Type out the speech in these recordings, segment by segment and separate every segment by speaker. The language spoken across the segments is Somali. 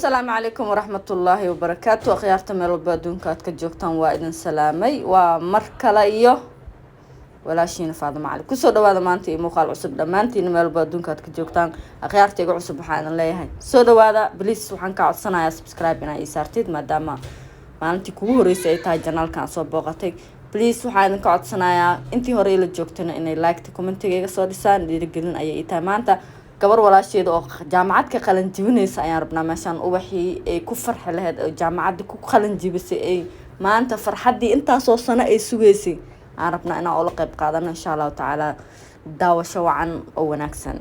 Speaker 1: Asalaamu calaykum waraxmatullaahi wabarakaatu. Akhyaarta meel walba adduunka aad ka joogtaan, waa idin salaamay. Waa mar kale iyo walaashiina Faadimo Cali. Kusoo dhawaada maanta iyo muuqaal cusub. Dhammaantiina meel walba adduunka aad ka joogtaan, akhyaarta iga cusub, waxaa idin leeyahay soo dhawaada. Please, waxaan kaa codsanayaa subscribe inaa ii saartid, maadaama maalintii kugu horeysay ay tahay channelkan aan soo booqatay. Please, waxaa idinka codsanayaa intii hore ila joogtana inay liketa, commentiga iga soo dhisaan. Dhiirigelin ayay ii tahay. Maanta gabar walaasheeda oo jaamacad ka qalin jibinaysa ayaan rabnaa meeshaan ubaxii ay ku farxi lahayd oo jaamacadda ku qalin jibisay, ay maanta farxaddii intaasoo sano ay sugaysay aan rabnaa inaan ula qeyb qaadano, insha Allahu tacaala. Daawasho wacan oo wanaagsan.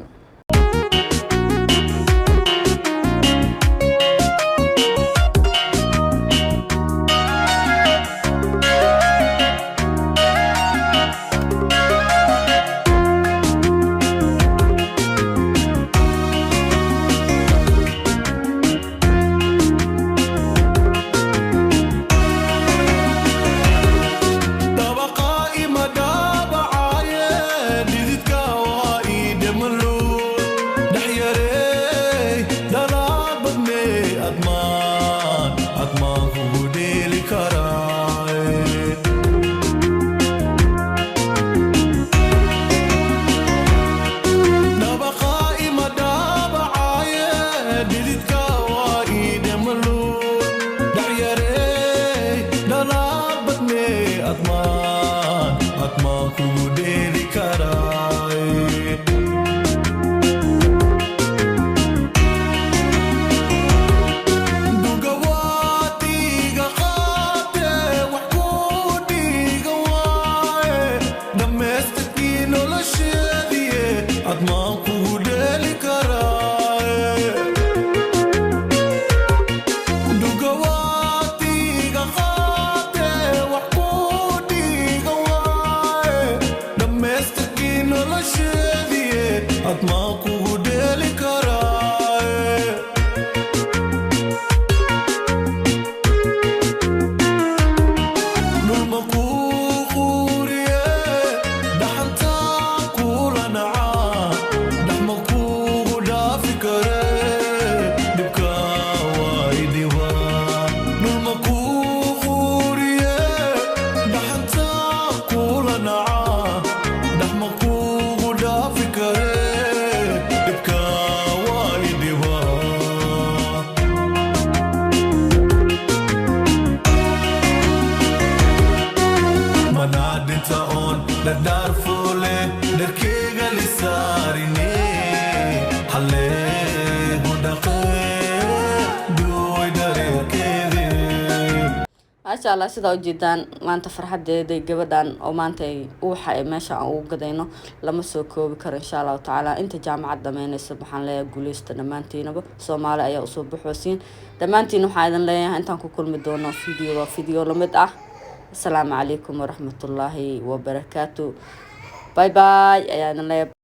Speaker 1: Maasha Allah, sidaa ujeedaan, maanta farxadeeday gabadhan oo maanta ay ubaxa ay meesha aan ugu gadayno lama soo koobi karo, insha Allahu tacaala. Inta jaamacad dhameynaysa waxaan leeyahay guuleysta dhammaantiinaba. Soomaali ayaa usoo baxoosiin dhammaantiin. Waxaa idin leeyahay intaan ku kulmi doono video waa video lamid ah. Asalaamu calaykum waraxmatullaahi wabarakaatu. Bye bye ayaa idin leeyahay.